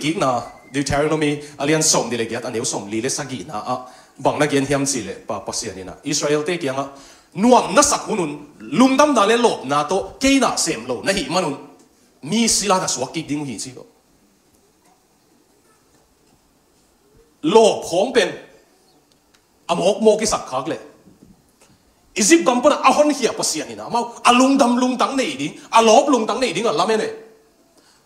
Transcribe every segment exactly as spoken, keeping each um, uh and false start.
Kikna, Deuteronomy a lian sawmnih le giat, a neu sawmli le sagihna ah bang na gen hiam cih leh, Pa, Pasian in ah Israel-te kiangah nuam na sak hun un lungdamna le lawpna tawh kei na sem lo na hih man un mi sila na suak kik ding uh hi ci lo. Lawp khawng pen a mawkmawk i sak khak leh Egypt gam pan a honkhia Pasian in ah amau a lungdam lungtang nei ding, a lawp lungtang nei ding a lamen e.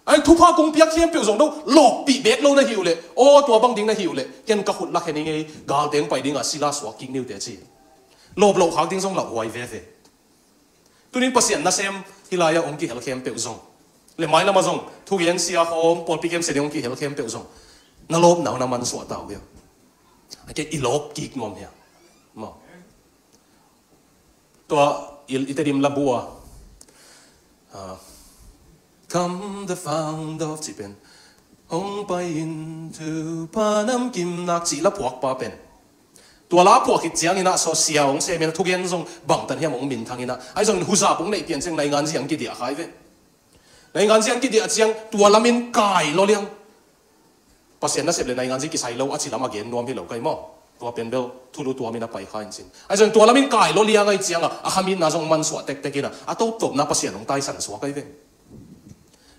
Ai, thupha kong piak khempeuh zong no lawppih beek lo na hi uh leh, aw, tua bang ding na hi uh leh ken ka khut la khe ning ei, galte hong pai ding a sila suak kik ni uh teh ci. Lawp loh khak ding zong lauhuai veve. Tunin Pasian nasem hih lai-ah hong kihel khempeuh zong, le mailamah zong thugen sia khawng, pawlpi kem sia ding hong kihel khempeuh zong, na lawpna uh na mansuah ta uh hia? A kei i lawp kik nuam hia? Maw. Tua i, i Tedim labu ah, ah, "Come the founder of" cih pen, "Hong pai in Topa namkim nak" cih la phuak pa pen, tua la phuak khit ciangin ah, so sia hong sem in ah, thugen zong bangtan hiam hong minthang in ah, ahi zongin huzap hong neih pian ciang nainganzi hong kidiah khai ve. Nainganzi hong kidiah ciang tua lamin kai lua liang. Pasian nasep le nainganzi kisai lo a ci lam a gen nuam hi lo kai maw. Tua pen bel thulu tuamin a pai kha in cin. Ahi zongin tua lamin kai lua liang ahih ciangah a khaminna zong mansuah tektek in ah, a tawptawpna Pasian hong taisan suak ahi ve.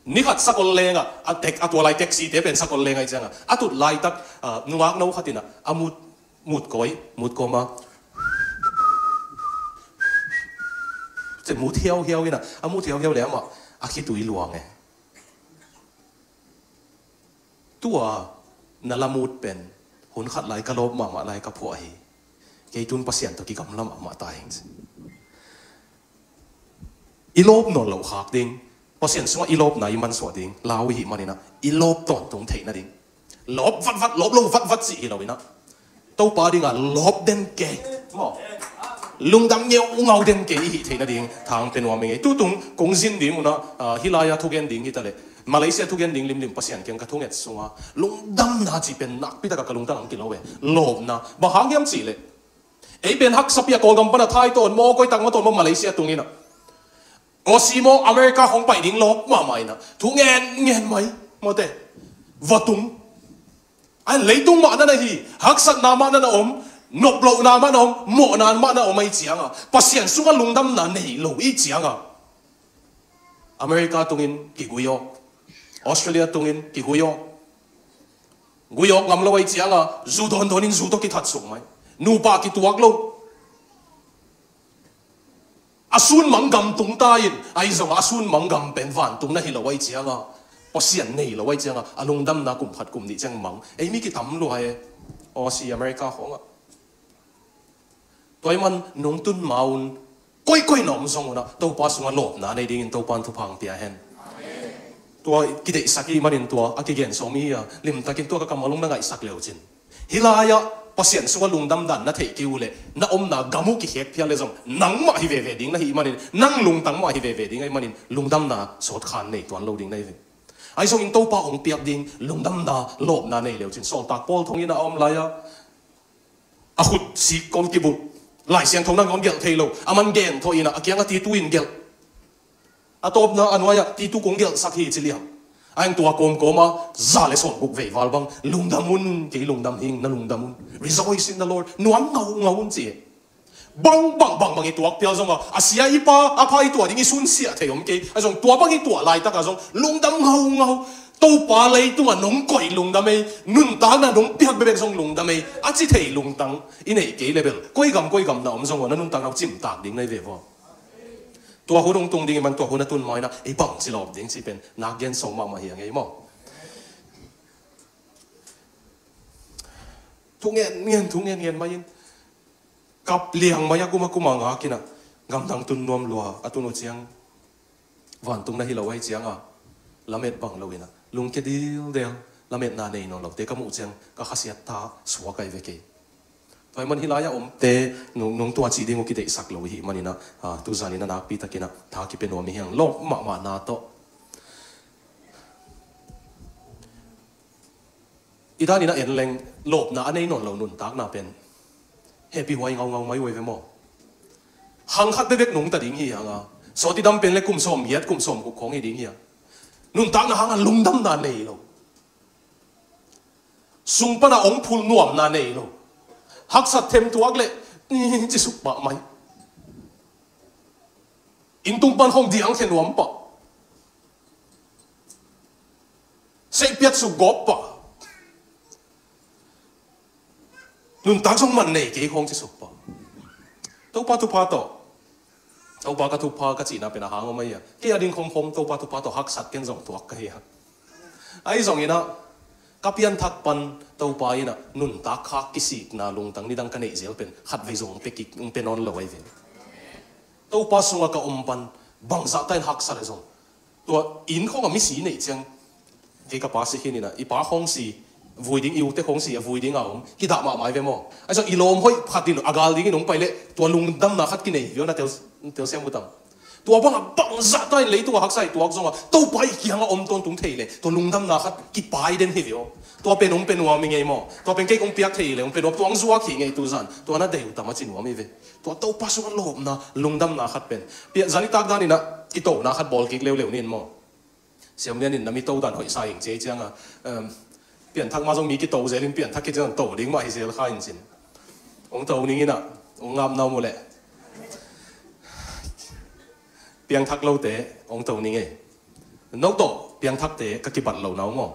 Ni khat sakol lengah, a tek, a tua lai taxi-te pen sakol leng ahih ciangah, a tut laitak, ah, nungak no khat in ah, a mut, mut kawm, mut kawm a, ci mut hiauhiau in ah, a mut hiauhiau le amah a khitui luang e. Tua na lamut pen hun khat lai ka lawp mahmah lai ka phuah hi. Kei tun Pasian tawh kigamla mahmah ta hing ci. I lawp nawn loh khak ding, Pasian sungah i lawpna i mansuah ding lau i hih manin ah, i lawp tawntung theih nading, lawp vatvat, lawp lo vatvat cih hi lo in ah, Topa dingah lawp den kei, maw, lungdam ngeungau den kei i hih theih nading thang pe nuam ing ei. Tutung kong zin ding un ah, ah, hih lai-ah thugen ding hi ta leh, Malaysia thugen ding limlim Pasian kiang ka thunget sungah lungdamna cih pen nakpi takah ka lungtang ang kilo e. Lawpna bang hang hiam cih leh, ei pen haksa pia Kawlgam pan a thai tawn maw, koi tak maw tawn maw, Malaysia tung in ah, Aussie maw, America khawng pai ding lawp mahmah in ah, thu ngen ngen mai mawte, va tung. Ai, leitung mah na na hi, haksatna mah na na om, noplohna mah na om, mawhna mah na om ahih ciangah, Pasian sungah lungdamna nei lo ahih ciangah, America tungin kigui awk, Australia tungin kigui awk. Gui awk ngam lo ahih ciangah zu dawndawn in zu tawh kithat suk mai. Nupa kituak lo. A sunmang gam tung ta in, ahi zongah a sunmang gam pen vantung na hi lo ahih ciangah, Pasian nei lo ahih ciangah, a lungdamna kum khat kum nih ciang mang ei mi kitam lua e. Aussie, America khawngah. Tua ahih man nungtun ma un, koikoi na om zong un ah, Topa sungah lawpna nei dingin Topa in thupha hong pia hen. Tua kideihsak ahih manin tua a kigen sawm hi a, limtakin tua ka kammal hong na ngaihsak le uh cin, hih lai-ah Pasian sungah lungdam dan na theih kei uh leh, na omna gam uh kikhek phial le zong, nangmah hi veve ding na hih manin, nang lungtang mah hi veve ding ahih manin, lungdamna sawt khan nei tuan lo ding na hi ve. Ahi zongin Topa hong piak ding lungdamna, lawpna nei le uh cin, Sawltak Paul thong in ah a om lai-ah, a khut sik kong kibuk, Lai Siangtho nang kong gelh thei lo, a man gen thawh in ah, a kiang a titu in gelh. A tawpna a nuai-ah titu kong gelhsak hi ci liang. A eng tua kawmkawm a, za le sawmguk vei val bang, lungdam un, kei lungdam hing, na lungdam un. Rejoice in the Lord. Nuam ngaungau un ci. Bang, bang, bang, bang i tuak phial zongah, a sia i pha, a pha i tuah ding i sunsiah thei om kei. Ahi zong tua bang i tuah laitakah zong lungdam ngaungau. Topa leitungah nong koih lungdam ei, nuntakna nong piak bekbek zong lungdam ei, a ci thei lungtang i neih kei le bel, koi gam koi gam na om zong uh, na nuntakna uh cimtak ding na hi ve vaw. Tua hun hong tung ding i man, tua hun a tun ma-in ah ei bangci lawp ding cih pen nak gen sawm mahmah hi a ngei maw. Thu ngen ngen, thu ngen ngen mai in, kap liang mai a, kum a kum a ngak in ah, gamdang tun nuam lua a tun uh ciang, vantung na hi lo ahih ciangah, lamet bang lo in ah, lungkia dildel, lametna nei nawn lote ka muh ciang ka khasiat tha suak ahi ve kei. Tua ahih man hih lai-ah omte nung, nung tua cih ding uh kideihsak lo i hih manin ah, ah, tuzan in ah nakpi takin ah tha kipia nuam i hi hang, lawp mahmahna tawh. I dan in a en leng, lawpna a nei nawn lo nuntakna pen hehpih huai ngaungau mai uh ei ve maw. Hang khat bekbek nungta ding hi hang a, sawt i dam pen le kum sawmgiat, kum sawmguk khawng hi ding hi a, nuntakna hangah lungdamna nei lo. Sung pana ong phul nuamna nei lo. Haksat them tuak le, ci suk pah mai. Inn tung pan khong diang thei nuam pah. Seihpiat suk gawp pah. Nuntak zong man nei kei khong ci suk pah. Topa thupha tawh. Topa ka thupha ka cihna pen a hang om ahi a. Kei a ding khomkhom Topa thupha tawh haksat ken zong tuak ka hi a. Ahi zongin ah, ka pianthak pan Topa in ah, nuntak khak kisikna lungtang nidang ka neih zel pen, khatvei zong pe kik, pe nawn lo ahi ve. Topa sungah ka om pan, bangzah ta in haksa le zong. Tua inn khong a misi neih ciang, kei ka pa si khin in ah, i pa khong si, vui ding, i ute khong si, a vui ding a om, kidah mahmah ahi ve maw. Ahi zong i lawm hoih khat in a gal dingin hong pai leh, tua lungdamna khat kinei hi ve aw na tel, telsiam uh tam. Tua bangah bangzah ta in leitung a haksa i tuak zongah Topa i kiangah om tawntung thei leh tua lungdamna khat kipai den hi ve aw. Tua pen hong pe nuam hi ngei maw? Tua pen kei kong piak thei leh hong pe nuam, tua hong zuak hi ngei tu zan. Tua na dei uh tam a ci nuam hi ve. Tua Topa sungah lawpna lungdamna khat pen. Pia, zan i tak dan in ah kitona khat bawl kik leuleu ni in maw. Siam Lian in na mi to dan hoih sa ing ci ei ciangah, em, pianthak mah zong mi kito zel in pianthak khit ciang to ding mah hi zel kha in cin. Hong to ning in ah, hong ngap na om uh leh. Piangthak lote hong to ning ei. No tawh piangthakte ka kibat lo na om aw.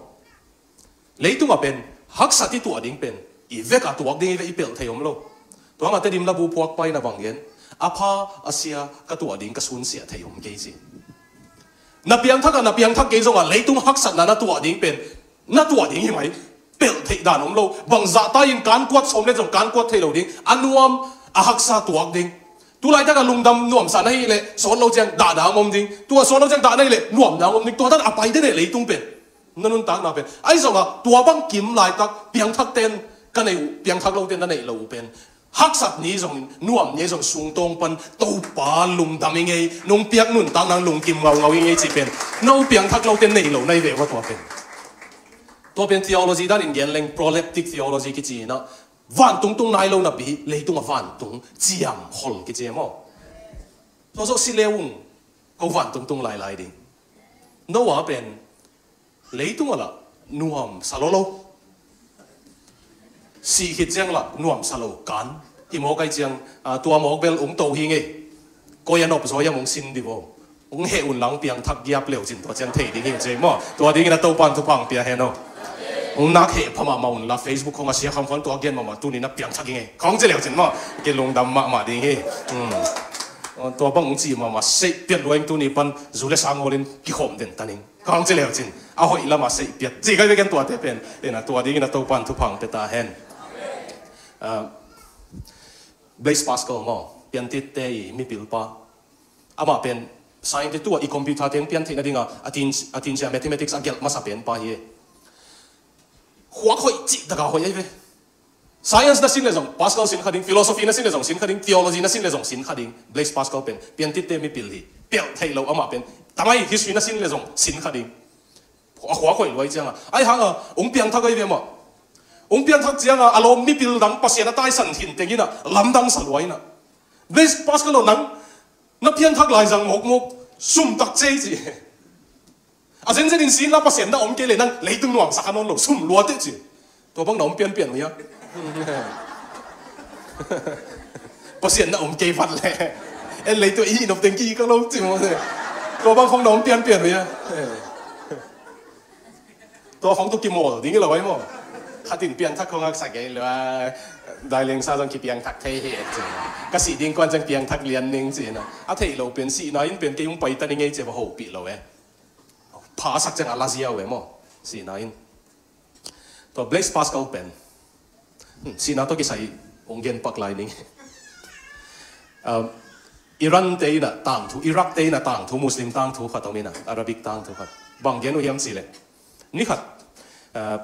Leitung ah pen haksat i tuah ding pen i vek a tuak ding i vek i pelh thei om lo. Tua hangah Tedim labu phuakpa in a bang gen, a pha a sia ka tuah ding ka sunsiah thei om kei ci. Na piangthak ah na piangthak kei zongah leitung haksatna na tuah ding pen na tuah ding hi mai. Pelh theih dan om lo. Bangzah ta in kan kuat sawm le zong kan kuat thei lo ding. A nuam a haksa tuak ding. Tulaitak a lungdam nuamsa na hih leh sawt lo ciang dahna hong om ding. Tua sawt lo ciang dahna hih leh nuamna hong om ding. Tua tan a pai den eh leitung pen. Na nuntakna pen. Ahi zongah tua bang kim laitak piangthak ten ka neih uh, piangthak lo ten na neih lo uh pen. Haksat ni zongin, nuam ni zong sungtawng pan Topa lungdam i ngei, nong piak nuntak nang lungkim ngaungau i ngei cih pen. No piangthak lo ten nei lo na hi ve ua tua pen. Tua pen theology dan in gen leng proleptic theology kici in ah, vantung tung nai lo napi leitung a vantung ciam khol kici maw. Tua zawh si le ung ko vantung tung lailai ding. Noah pen leitung a lah nuam sa lo lo. Sih khit ciang lah nuam sa lo kan. Hi mawk ai ciang, ah, tua mawk bel ung to hi ngei. Koi a nop zaw iam ung sin di vo. Ung heh un lang piangthak giap leu cin tua ciang thei ding hi ung ci ei maw. Tua dingin a Topan thupha ong pia hen aw. Ung nak heh pha mahmah un la Facebook khong a sia kham khon tua gen mahmah tunin a piangthak hi ngei. Khong ci leu cin maw. Kilungdam mahmah ding hi. Hmm. Tua bang ung ci mahmah seih piat luaing tuni pan zu le sang ngolin kikhawm den taning. Kong ci leu cin, a hoih lamah seih piat. Ci kai veken tuate pen, ena tua dingin a Topan thupha ong pia ta hen. Ah, Blaise Pascal maw, piantitte i mipilpa. Amah pen, scientist tua i computer teng pian theih nadinga, a tin, a tin cia mathematics a gelh masa pen pa hi. Khuak hoih cih taka hoih ahi ve. Science na sin le zong, Pascal sin kha ding, philosophy na sin le zong sin kha ding, theology na sin le zong sin kha ding, Blaise Pascal pen, piantitte mipil hi, pelh theih lo amah pen, tamai history na sin le zong sin kha ding. A khua khoih luai cianga, ai hanga, ong piangthak ai ve mah. Ong piangthak cianga, a lawm mipil dang Pasian a taisan hin tengina, lamdang sa luai na. Blaise Pascal lo nang, na piangthak lai zang mawkmawk, sum tak cei ci. A zenzen in sin la Pasian na om kei le nang leitung nuam sa kha nawn lo, sum lua teh ci. Tua bang na om pianpian uh hia? Pasian na om kei vat le. En leitung i nop teng ki ka lo ci maw se. Tua bang khong na om pianpian uh hia? Tua khong tu kimawl ding i lo ai maw. Khatin piangthak khong haksa kei lo a. Daileng sa zong kipiangthak thei hi ci. Ka sih ding kuan ciang piangthak lian ning ci na. A theih lo pen sihna in pen kei hong pai ta ning ei ci va hopih lo e. Pha a sak ciang a la ziau e maw. Sihna in. Tua Blaise Pascal pen. Hmm, sihna tawh kisai ong gen pak lai ning. Um, Iran te ina tangthu, Iraq te ina tangthu, Muslim tangthu khat om ina, Arabic tangthu khat. Bang gen uh hiam cih leh. Ni khat, uh,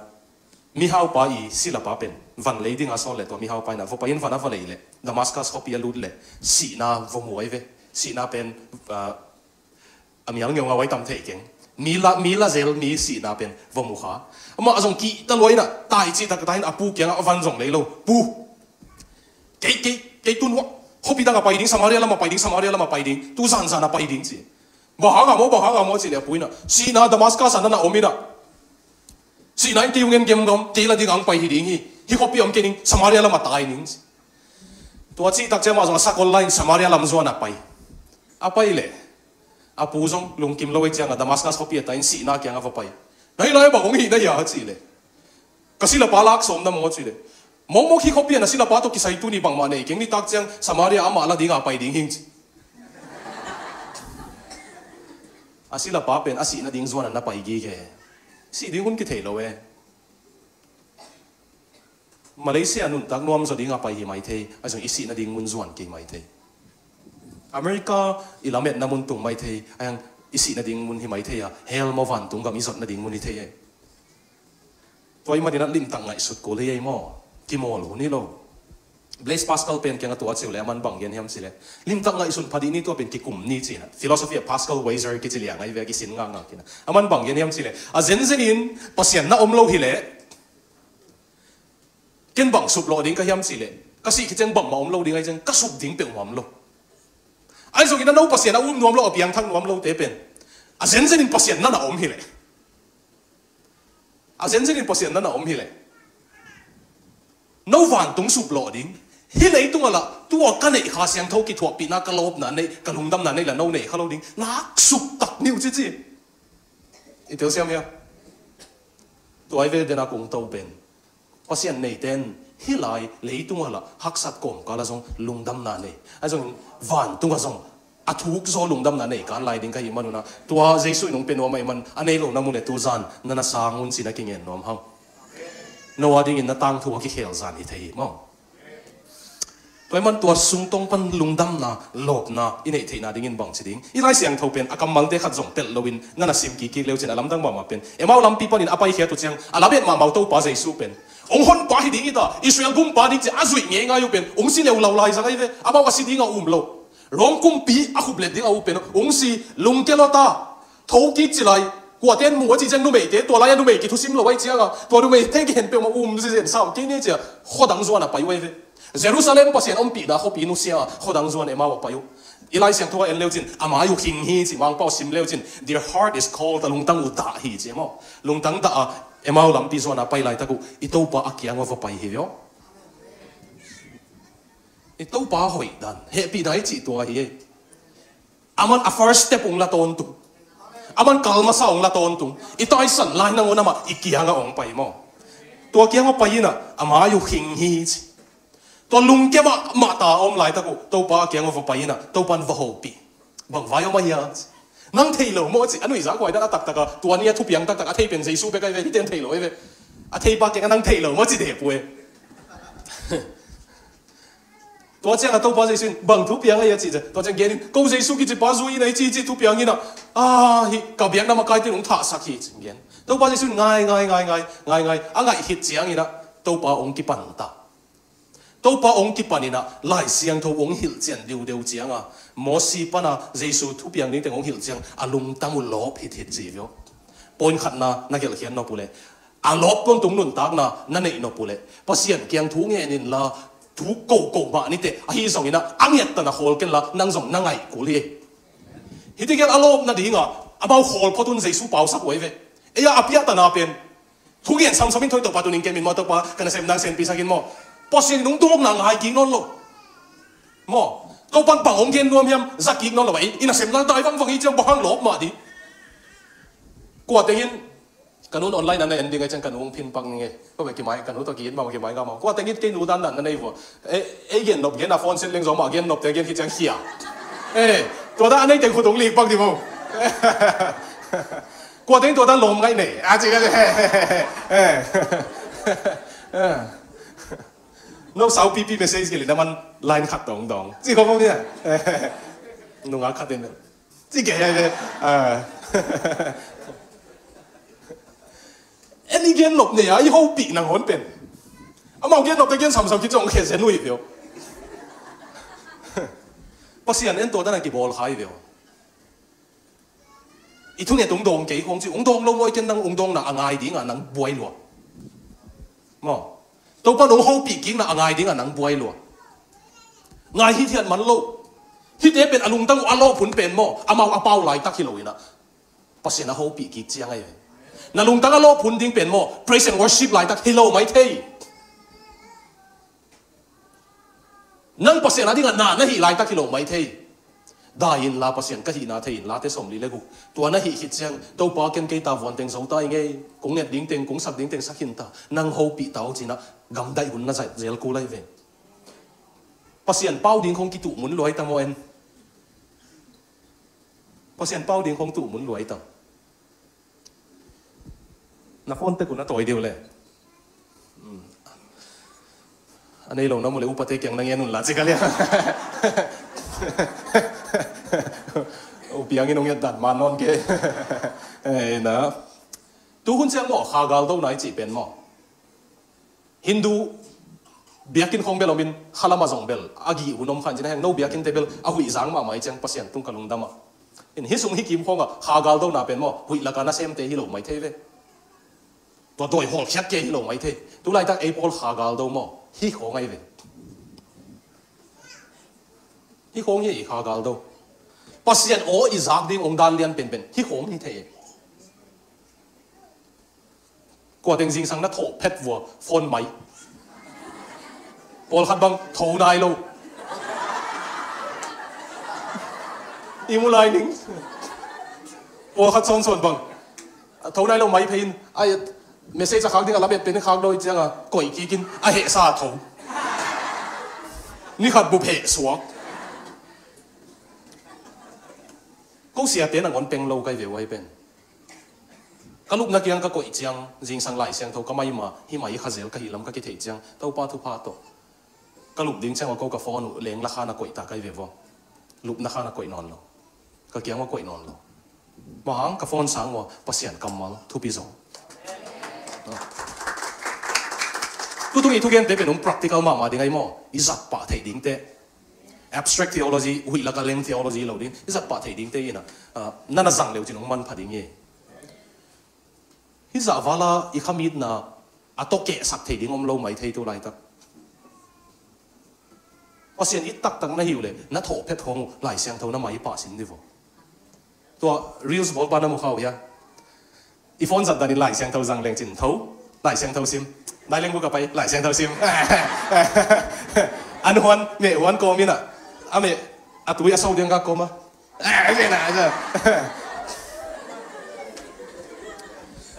mihaupa i silapa pen, van lei dinga sawl leh tua mihaupa ina, vawpa in van a va lei leh, Damascus khuapi a lut leh, sihna va mu ai ve. Sihna pen, uh, a mial ngeungau ai tam thei keng. Mi la, mi la zel mi sihna pen va mu kha. Amah zong kihta luai ina, tai cih taktak in a pu kiangah a van zong lei lo. Pu. Kei, kei, kei tun uah. Khuapi dang a pai ding, Samaria lam a pai ding, Samaria lam a pai ding. Tu zanzan a pai ding ci. Bang hang a maw, bang hang a maw ci leh a pu ina. Sihna Damascus a na na om ina. Sihna in kei hong en gemgam, kei la ding ang pai hi ding hi. Hih khuapi om kei ning, Samaria lam a tai ning. Tua cih tak ciang amah zong a sakol lai-in Samaria lam zuan a pai. A pai leh a pu zong lungkim lo ei ciangah Damascus khuapi a tai-in sihna kiangah va pai. Nai lai bang hong hih na hia a cih leh, ka silapa lak sawm na maw cih leh, mawkmawk hih khuapi a na silapa tawh kisai tuni bangmah nei keng, nitak ciang Samaria amah la dingah pai ding hing ci. A silapa pen a sih nading zuan a na pai gige. Sih ding hun kithei lo e. Malaysia nuntak nuam zaw dingah pai hi mai thei, ahi zong i sih nading mun zuan kei mai thei. America i lametna mun tung mai thei, ahi zong i sih nading mun hi mai thei a, hell maw vantung gam i zot nading mun hi thei e. Tua i maninah limtak ngaihsut kul hi ei maw? Kimawl hun hi lo. Blaise Pascal pen kiangah tua a cih uh leh aman bang gen hiam cih leh, limtak ngaihsun pha dih ni, tua pen kikum ni ci-in ah. Philosophy of Pascal Weiser kici liang ahi ve, kisin ngakngak in ah. Aman bang gen hiam cih leh, a zenzenin Pasian na om lo hi leh, ken bang suplawh ding ka hiam cih leh, ka sih khit ciang bangmah om lo ding ahi ciang ka sup ding peuhmah om lo. Ahi zongin a no Pasian a um nuam lo, a piangthak nuam lote pen a zenzenin Pasian na na om hi leh, a zenzenin Pasian na na om hi leh, no vantung suplawh ding. Hih leitungah lah tua ka neih Kha Siangtho kithuahpihna, ka lawpna neih, ka lungdamna neih lah no neih kha lo ding. Ngak suk tak ni uh cici. I telsiam hia? Tua i vel dena kong to pen, Pasian neite in hih lai leitungah lah haksat kawmkal ah zong lungdamna nei, ahi zongin vantungah zong a thuk zaw lungdamna nei kan lai ding ka hih manun ah, tua Jesu in hong pia nuam ahih man a nei lohna mun le tuzan na na sang un ci-in a kingen nuam hang. No a dingin na tangthu a kikhel zan hi thei hi maw? Tua ahih man tua sungtawng pan lungdamna, lawpna i neih theihna dingin bangci ding? I Lai Siangtho pen a kammalte khat zong telh loin na na sim kikkik leu cin, a lamdang mahmah pen Emau lampi panin a paikhiat uh ciang a lamet mahmah uh Topa Jesu pen hong honpa hi ding hi ta, Israel gumpa ding ci-a a zuih ngeingai uh pen hong si leuleu lai zang ahi ve. Amau a si dingah um lo. Rom kumpi a khuplet ding a uh pen hong si, lungkia lo ta, thokik ci lai. Kuate in mu a cih ciang numeite, tua lai-a numei kithusim lo ahih ciangah tua numeite kihen peuhmah um zizen sam kei ni ci-a khuadang zuan a pai uh ahi ve. Jerusalem Pasian ompihna khuapi nusia a khuadang zuan Emau a pai uh. I Lai Siangtho ah en leu cin, a mai uh khing hi ci, Mangpau sim leu cin, their heart is cold, a lungtang uh dah hi ci maw? Lungtang dah a Emau lampi zuan a pai laitak uh i Topa a kiang uh va pai hi ve aw. I Topa hoih dan, hehpihna i cih tua hi ei. Aman a first step hong la tawntung. Aman kal masa hong la tawntung. I taisan lai nangawn amah i kiangah hong pai maw? Tua kiangah pai inah a mai uh khing hi ci. Tua lungkia mahmah ta a om laitak uh Topa a kiangah va pai inah Topa in va hopih. Bang vai om a hia ci. Nang thei lo maw ci. A nuihzak huai dan a taktak a, tua ni a thupiang taktak a thei pen Jesu bek ahi ve, hihte in thei lo ahi ve. A theipa kiangah nang thei lo maw ci dep uh e. Tua ciangah Topa Jesu in bang thupiang ahi a cih ciang, tua ciang gen in, ko Jesu kici pa zui in a i cihcih thupiang inah, a, hih ka biakna makaite in hong thahsak hi ci gen. Topa Jesu in ngai ngai ngai ngai ngai ngai a ngaih khit ciang inah Topa hong kipan ta. Topa hong kipan inah Lai Siangtho hong hilhcian diudeu cianga, Mosi pana Jesu thupiang dingteng hong hilh ciang a lungtang uh lawp hithit ci vio. Point khatna na gelhkhiat nop uh leh, a lawp tawntung nuntakna na neih nop uh leh, Pasian kiang thu ngen inla, thu koko mah niteh ahi zongin ah a ngiat tan a khawl kenla, nang zong na ngaih kul hi. Hih tegel a lawp nadinga amau khawl phot un Jesu pausak uh ahi ve. Ei-a a piahtana pen thu ngen samsam in, thoi Topa tunin kem in maw, Topa ka nasem nang senpisak in maw. Pasian in hong dawkna ngai kik nawn lo maw. Topan bang hong gen nuam hiam za kik nawn lo. Ei i nasem nang dai vangvang hi ciang bang hang lawp mah ding. Kua tengin ka nun online an na en ding a ciang ka nu hong phin pak ning e. Ko ve kimai, ka nu tawh ki-it mah, kimai ngah mah. Kua tengin kei nu dan dan na nei vua. E, ei gen nop gen a phone sil leng zong mah gen nopte gen khit ciang khia. E, tua dan a nei teng khut hong lik pak di maw. Kua tengin tua dan lawm ngaih nei a ci ka ci. E. No sau pipi message gelh in a man line khat dawngdawng ci ko maw nia. Nungak khat in. Ci kei ai ve. A. En i gen nop nei a i hopih nangawn pen amau gen nopte gen samsam khit zong khe zen uh hi vio. Pasian en tua dan a kibawl kha hi vio. I thunget hong dawng kei khong ci, hong dawng lo maw, i ken nang hong dawnna a ngai dinga nang buai lua. Maw? Topa nong hopih kikna a ngai dinga nang buai lua. Ngai hithiat man lo. Hihte pen a lungtang uh a lawp hun pen maw, amau a pau laitak hi lo inah Pasian a hopih kik ciang ahi ve. Na lungtang a lawh phun ding pen maw, praise and worship laitak hi lo mai thei. Nang Pasian a dingah na na hih laitak hi lo mai thei. Dai inla Pasian ka hihna thei inla, te sawmli le guk. Tua na hih khit ciang, Topa ken kei ta vuanteng zo ta i ngei, kong nget dingteng, kong sak dingteng sak khin ta, nang hopih ta o cinah gamdaih hun na zat zel kul ahi ve. Pasian pau ding khong kituh mun luai ta maw en? Pasian pau ding khong tuh mun luai ta. Na phone tek un a tawi deuh le. A nei lo na mu le upate kiang na ngen un la ci ka liang. Upiangin ong et dan man nawn ke. Eh, na. Tu hun ciang maw, kha galdo nai cih pen maw. Hindu biakinn khawng bel omin, khalam a zong bel a gih hun om khan cin a heng, no biakinn te bel a huih zang mahmah i ciang Pasian tung ka lungdam a. In hi sung hi kim khawng a kha galdona pen maw, huih laka nasemte hi lo mai thei ve. Tua dawi hawlkhiat ke hi lo mai thei. Tulaitak ei pawl kha galdo maw, hi khawng ahi ve. Hi khawng hi i kha galdo. Pasian aw i zak ding ong dan lian penpen hi khawng hi thei. Kua teng zingsang na thawh phet vua phone mai. Pawlkhat bang tho nai lo. I mu lai ning. Pawlkhat sawnsawn bang tho nai lo mai phei in, ai, message a khak ding a lamet pen khak dawi cianga koih kikin a hehsa a tho. Ni khat bup heh suak. Ko siate nangawn peng lo kai ve uai pen. Ka lupna kiang ka koih ciang, zingsang Lai Siangtho ka mai ma, hi mai kha zel ka hih lam ka kitheih ciang, Topa thupha tawh. Ka lup ding ciang a ko ka phone uh leng la khan a koih ta kai ve vua. Lupna khan a koih nawn lo. Ka kiang a koih nawn lo. Mahang ka phone sang ua, Pasian kammal thupi zo. Tutung i thugente pen um practical mahmah ding ai maw? I zat pah theih dingte. Abstract theology, huih laka leng theology lo ding, i zat pah theih dingte ina, ah, nana zang leu cin hong manpha ding hi. Hi zah vala i khamitna a tawkehsak thei ding om lo mai thei tu laitak. Pasian it taktak na hi uh le, na thawh phet khawng uh Lai Siangtho na mai pah sin ni vo. Tua reels bawl pa na mu kha uh hia? I phone zat danin Lai Siangtho zang leng cin tho. Lai Siangtho sim. Nai leng bu ka pai Lai Siangtho sim. An huan meh huan kawm ina. A meh a tui a so diang ka kawm a.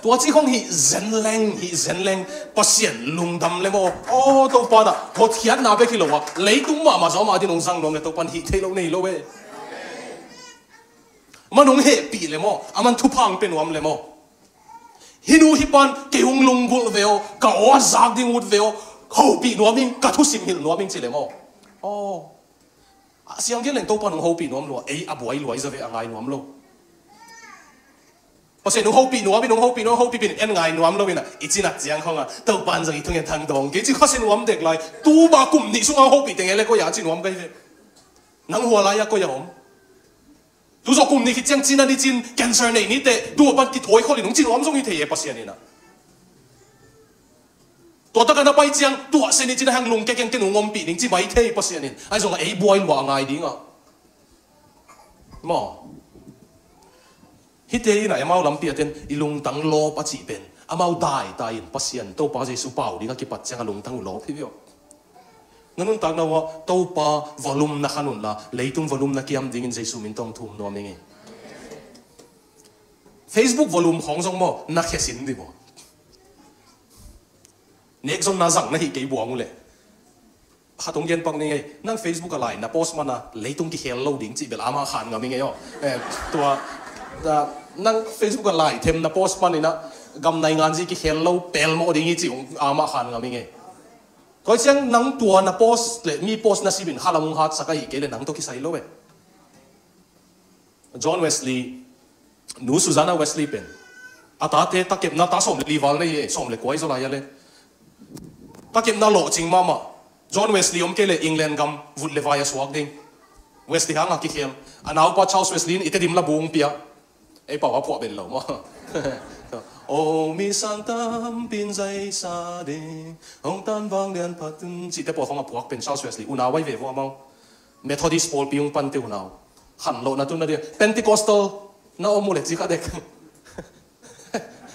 Tua ci khong hih zen leng, hih zen leng. Pasian lungdam le maw. Aw Topa na hotkhiatna bek hi lo a, leitung mahmah zaw mah din hong zang nuam le Topa hih thei lo nei lo e. Man hong hehpih le maw, a man thupha hong pia nuam le maw. Hih nu hih pan kei hong lunggulh ve aw, ka aw a zak ding ut ve aw, hopih nuam ing, ka thusim hilh nuam ing ci le maw. Aw. A siang gen leng Topa hong hopih nuam lua, ei a buai luai za ve a ngai nuam lo. Pasian hong hopih nuam in, hong hopih nuam, hopih pin en ngai nuam lo ina, i cinat ciang khong a, Topa zong i thungen thang dawng kei ci khasia nuam dek lai, tu ba kum nih sunga hopih teng e le koi a ci nuam kai ve. Nang hua lai a koi a om. Tu zawh kum nih khit ciang cin a ni cin, cancer nei ni teh, tu a pan kithawi khol in hong ci nuam zong hi thei e Pasian ina. Tua taka na pai ciang, tuah se ni cin a hang lungke kengken hong ompih ding ci mai thei Pasian in. Ai zong a ei buai lua a ngai ding a. Maw. Hite ina, amau lampi a ten, i lungtang lawp a cih pen. Amau daitai in, Pasian, Topa Jesu pau ding a kipat ciang a lungtang uh lawp hi viau. Na nuntakna uah Topa volume na khan unla, leitung volume na kiam dingin Jesu min tawh thum nuam ing e. Facebook volume khawng zong maw, na khia sin dih maw. Nek zong na zang na hih kei buang uh leh. Khat hong gen pak ning ei, nang Facebook a lai na post mana leitung kikhel lo ding cih bel amah khan ngam ing ei aw. Eh, tua, nang Facebook a lai them na post manina gam nai nganzi kikhel lo pelmawh ding hi cih amah khan ngam ing ei. Tua ciang nang tua na post le mi post na simin khalam hong hatsak ahi kei le nang tawh kisai lo e. John Wesley, nu Susanna Wesley pen a tate takepna ta sawm le li val nei e, sawm le kua i zaw lai a le. Takepna lawhcing mahmah. John Wesley om kei le England gam vut le vai a suak ding. Wesley hanga kikhel. A naupa Charles Wesley in i Tedim labu hong pia. Ei pau a phuah bel lo maw. O mi sang tampi in zaisa ding, hong tan vang lian phat un cihte pawl khong a phuak pen Charles Wesley. Unau vai ve vua mau. Methodist pawlpi hong pante unau. Khan lohna tun na dia. Pentecostal na om uh le ci kha dek.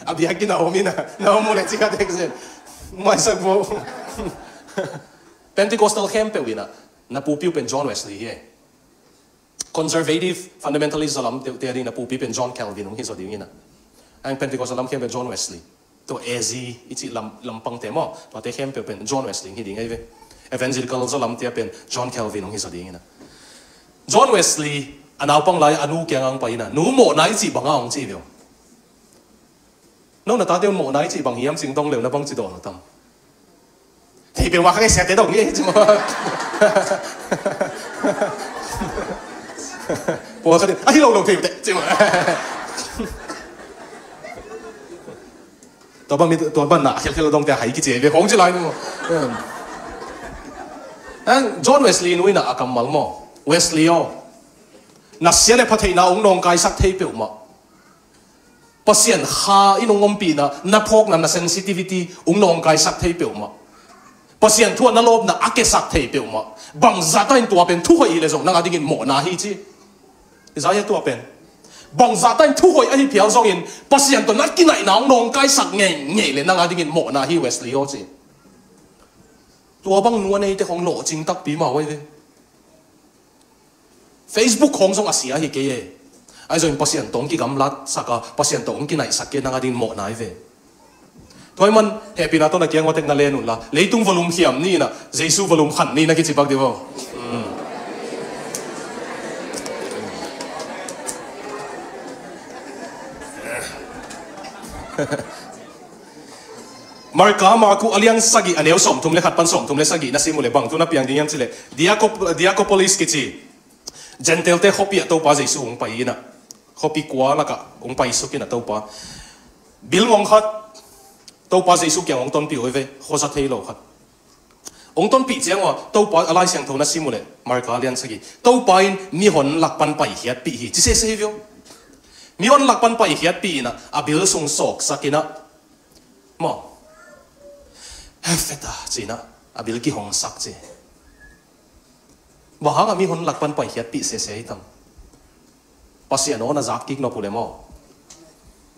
A biakinn a om in a, na om uh leh ci kha tek zen. Maisak bo. Pentecostal khempeuh in a, na pupi uh pen John Wesley hi e. Conservative, fundamentalist zaw lam teuh te a ding na pupi pen John Calvin hong hi zaw ding in a. Ang Pentecostal lam khempeuh John Wesley. Tua A Z i cih lam, lampang te maw, tuate khempeuh pen John Wesley hi ding ahi ve. Evangelical zaw lam te a pen John Calvin hong hi zaw ding in a. John Wesley, a naupang lai a nu kiang ang pai in a, nu, mawhna i cih bang a hong ci ve uh. No na tate un mawhna i cih bang hiam cih dong leu na bang ci dawn uh tam? Thei peuhmah kha ngei siate dong hi ci maw. Pua kha ding, a hi lo lo thei uh teh ci maw. Tua bang mi, tua bang na khelkhel dong te a hai kici ve khong ci lai ni maw. Ang John Wesley nu in a, a kammal maw, Wesley aw, na sia le pha theihna hong nawngkaisak thei peuhmah. Pasian kha in hong ompihna, na phawkna, na sensitivity hong nawngkaisak thei peuhmah. Pasian thu a na lawpna a kesak thei peuhmah. Bangzah ta in tua pen thuhoih hi leh zong nang a dingin mawhna hi ci. Isaiah tua pen. Bangzah ta in thuhoih ahi phial zongin Pasian tawh na kinaihna hong nawngkaisak ngeingei leh nang a dingin mawhna hi Wesley aw ci. Tua bang nu a neite khong lawhcing takpi mah uh ahi ve. Facebook khong zong a sia hi kei e. Ahi zongin Pasian tawh hong kigamlatsak a, Pasian tawh hong kinaihsak kei nang a dingin mawhna hi ve. Tua ahih man hehpihna tawh na kiang uah tek na len un la, leitung volume hiam ni in a, Jesu volume khan ni na kici pak dih uh. Marka, Marku a lian sagih a neu sawmthum le khat pan sawmthum le sagih na sim uh leh bang thu na piang ding hiam cih leh, Diakop-, Diakopolis kici Gentile-te khuapi ah Topa Jesu hong pai in a, khuapi kua lakah hong paisuk in a Topa. Bilngong khat Topa Jesu kiang hong tonpih uh hi ve, khuaza thei lo khat. Hong tonpih ciang uh a, Topa a Lai Siangtho na sim uh leh, Marka lian sagih, Topa in mihon lak pan paikhiatpih hi ci sese hi ve uh. Mihon lak pan paikhiatpih in a, a bil sung sawksak in a, maw, Efeta ci in a, a bil kihongsak ci. Bang hang a mihon lak pan paikhiatpih sese hi tam? Pasian aw na zak kik nop uh leh maw,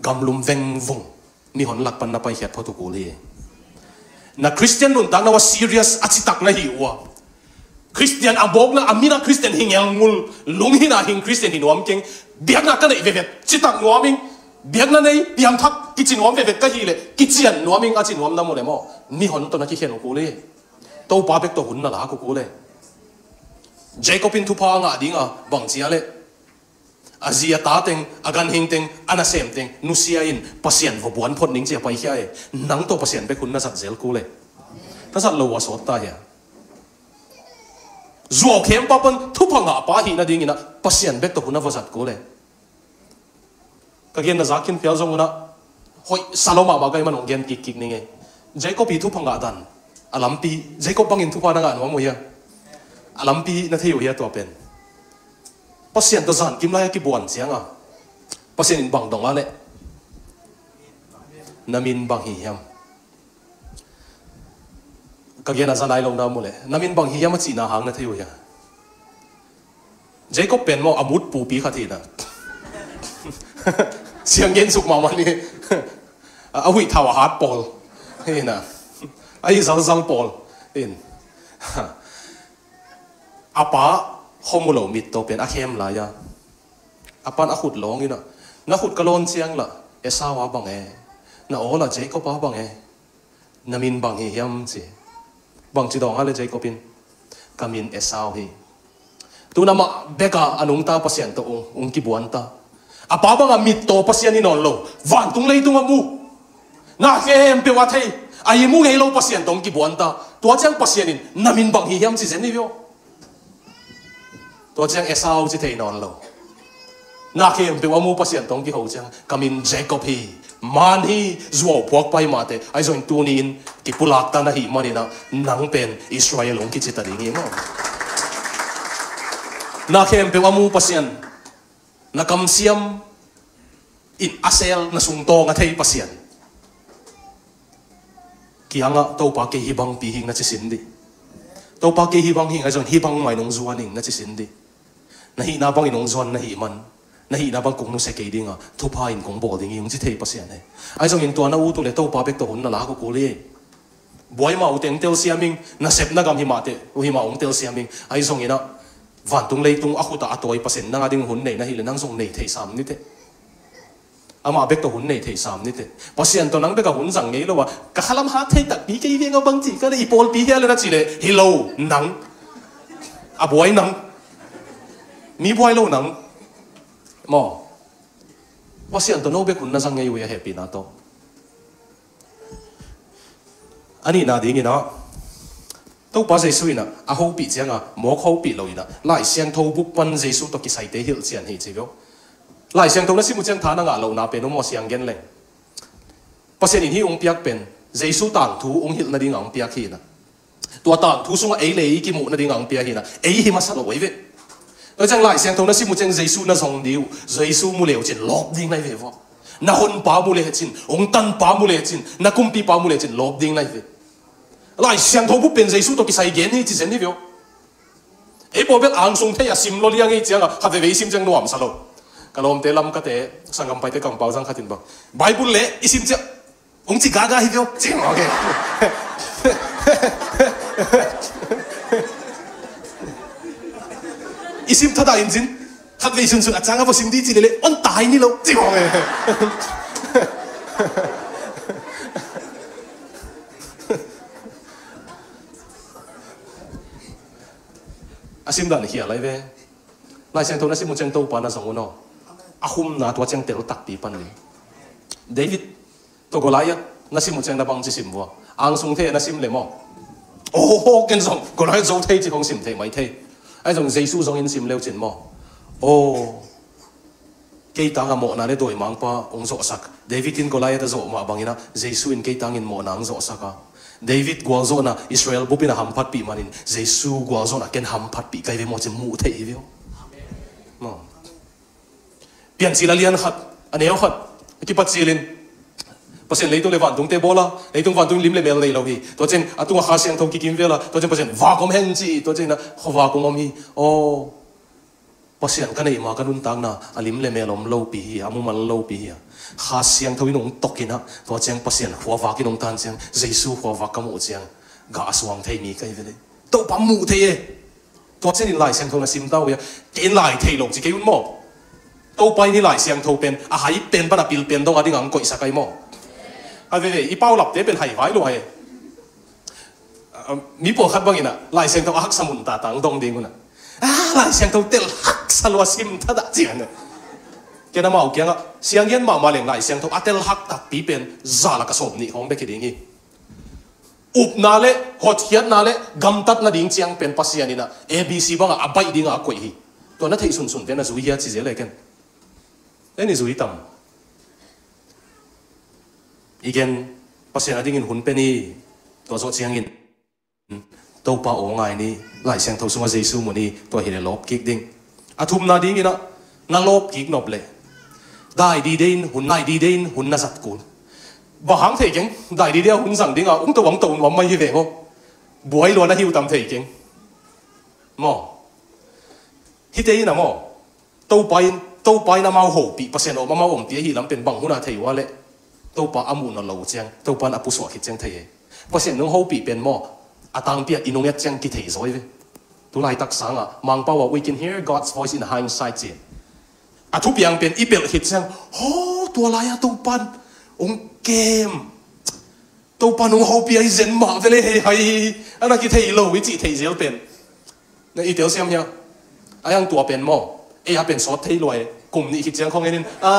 gamlum vengvung mihon lak pan na paikhiat phot uh kul hi. Na Christian nuntakna uh a serious a citak na hih uh a, Christian a bawkna a min a Christian hi ngelngul, lunghihna hing Christian hi nuam keng, biakna ka neih vetvet citak nuam ing, biakna nei piangthak kici nuam vetvet ka hih leh kician nuam ing a ci nuam na mu leh maw, mihon tawh na kikhen uh kul hi. Topa bek tawh hun na lak uh kul hi. Jacob in thupha a ngah ding a, bang ci a leh, a zi a ta teng, a ganhing teng, a nasem teng nusia in Pasian va buan phot ning ci a paikhia e. Nang tawh Pasian bek hun na zat zel kul e. Na zat lo uh a sawt ta hia? Zuau khempa pan thupha ngahpa ahih nadingin a Pasian bek tawh hun a va zat kul e. Ka gen na zak khin phial zong un a, hoih sa lo mahmah ka hih man hong gen kikkik ning e. Jacob i thupha ngah dan, a lampi, Jacob bangin thupha na ngah nuam uh hia? A lampi na thei uh hia tua pen? Pasian tawh zankim lai a kibuan ciang a, Pasian in bang dong a leh, na min bang hi hiam? Ka gen a za nai lo na mu leh, na min bang hi hiam a cihna hang na thei uh hia? Jacob pen maw, a mut pupi khat hi na. Siang gen suk mahmah ni. A huih thau a hat pawl hi na. A hi zalzal pawl in. A pa hong mu lo mit tawh pen a khem lai a, a pan a khut lawng in a, na khut ka lawn ciang lah Esau a bang e, na aw lah Jacob a bang e, na min bang hi hiam ci. Bang ci dawng a leh Jacob in, ka min Esau hi. Tun amah bek a a nungta Pasian tawh ung, ung kibuan ta. A pa bang a mit tawh Pasian hi nawn lo, vantung leitung a mu, na khempeuh a thei, a i mu ngei lo Pasian tawh ung kibuan ta. Tua ciang Pasian in na min bang hi hiam ci zen hi viau. Tua ciang Esau ci thei nawn lo, na khempeuh a mu Pasian tawh ung kiho ciang, ka min Jacob hi, man hi, zuau phuak pai mah teh, ahi zongin tuni in kipulak ta na hih manin a, nang pen Israel ung kici ta ding hi maw. Na khempeuh a mu Pasian, na kamsiam in a sel, na sungtawng a thei Pasian kiangah, Topa kei hih bangpi hing na ci sin dih. Topa kei hih bang hing, ahi zongin hih bang mah in ung zuan ing na ci sin dih. Na hihna bangin ung zuan na hih man, na hihna bang kong nusia kei dinga, thupha in kong bawl ding hi, hong ci thei Pasian hi. Ahi zongin tua na ut uh leh Topa bek tawh hun na lak uh kul hi. Buai mah uh teng telsiam ing, nasepna gam hi mah teh, uh hi mah hong telsiam ing. Ahi zongin ah, vantung leitung a khut ah a tawi Pasian nang a ding hun nei na hih leh nang zong nei thei sam ni teh. Amah bek tawh hun nei thei sam ni teh. Pasian tawh nang bek a hun zang ngei lo a, ka khalam hat thei takpi kei veng a bang ci ka leh i pawlpi hia leh na ci leh, hi lo nang. A buai nang. Mi buai lo nang. Maw. Pasian tawh no bek hun na zang ngei uh hi a hehpihna tawh. A nihna dingin ah, Topa Jesu in ah, a hopih cianga, mawk hopih lo in ah, Lai Siangtho bup pan Jesu tawh kisaite hilh cian hi ci veu. Lai Siangtho na sim uh ciang tha na ngah lohna pen uh maw siang gen leng. Pasian in hih hong piak pen, Jesu tangthu hong hilh nadinga hong piak hi in ah. Tua tangthu sungah ei le ei kimuh nadinga hong piak hi in ah, ei hi masa lo ei ve. Tua ciang Lai Siangtho na sim uh ciang Jesu na zong ding uh, Jesu mu le uh cin lawp ding nai ve vua. Na honpa mu le cin, hong tanpa mu le cin, na kumpipa mu le cin lawp ding nai ve. Lai Siangtho bup pen Jesu tawh kisai gen hi ci zen hi veu. Ei pawl bel angsung thei a sim lo liang ei cianga, khat veve i sim ciang nuamsa lo. Ka lawmte Lamkate, sanggam paite kampau zang khat in bang, Bible le i sim ciang hong ci gaga hi veu. Cing, okay. I sim thadah in cin. Khat vei sunsun a cang a va sim di ci lele, on tai ni lo. Cing, okay. A sim dan hi a lai ve. Lai Siangtho na sim uh ciang Topa na zong un aw. A humna tua ciang tel takpi pan ni. David tawh Goliath na sim uh ciang na bang ci sim vua. Angsung thei na sim le maw. Oh, ken zong Goliath zo thei ci kong sim thei mai thei. Ahi zong Jesu zong in sim leu cin maw. Oh, kei tanga mawhna le dawimangpa hong zawhsak. David in Goliath a zawh mah bangin ah Jesu in kei tangin mawhna hong zawhsak a. David gualzawhna Israel bupin a hamphatpih manin Jesu gualzawhna ken hamphatpih kai ve maw ci muh thei hi ve aw. Maw. Piancil a lian khat, a neu khat, a kipat cilin Pasian leitung le vantungte bawla, leitung vantung lim le mel nei lo hi. Tua ciang a tunga Kha Siangtho kikim vela, tua ciang Pasian vak om hen ci, tua ciang a khuavak om om hi. Aw, Pasian ka neih ma ka nuntakna a lim le mel om lopi hi, a mumal lopi hi a. Kha Siangtho in hong tokin ah, tua ciang Pasian khuavak in hong tan ciang, Jesu khuavak ka muh ciang, gah a suang thei mi kai vele. Topa muh thei e. Tua ciangin Lai Siangtho na sim ta uh hia? Kei in lai thei lo ci kei un maw. Topa in hih Lai Siangtho pen a hai pen pan a pil pen dong a ding ang koihsak ai maw. A veve i paulapte pen hai vai lua e. Mi pawlkhat bangin ah Lai Siangtho a haksa mun ta tang dong ding un ah, a, Lai Siangtho tel haksa lua sim thadah cian ah. Ken amau kiangah sianggen mahmah leng Lai Siangtho a tel hak takpi pen za lak a sawm nih khawng bek hi ding hi. Upna le hotkhiatna le gamtat nading ciang pen Pasian in ah A B C bangah a baih dingah a koih hi. Tua na theih sunsunte na zui hia ci zel e ken. En i zui tam. I gen Pasian a dingin hun pen hi. Tua zawh ciangin Topa aw ngai ni, Lai Siangtho sungah Jesu mu ni, tua hi le lawp kik ding. A thumna dingin ah na lawp kik nop le dai dide in hun, dai dide in hun na zat kul. Bang hang thei keng, dai dide a hun zang dinga ung to ang to nuam mai hi ve maw. Buai lua na hi uh tam thei keng. Maw. Hite in a maw. Topa in, Topa in amau hopih, Pasian om amau ompih ahih lam pen bang hun a thei ua leh Topa a muh nawn lo uh ciang, Topa in a pusuah khit ciang thei hi. Pasian nung hopih pen maw, a tangpi ah i nung et ciang kithei zaw hi ve. Tulaitak sangah Mangpau ah, "We can hear God's voice in hindsight," ci. A thupiang pen i pelh khit ciang, "Haw, tua lai-ah Topa in hong kem, Topa in hong hopih ahi zen mah vele hei hai hi," a na kithei lo i cih thei zel pen. Na i telsiam hia? A hiang tua pen maw, ei a pen sawt thei lua e. Kum nih khit ciang khawng en in, a,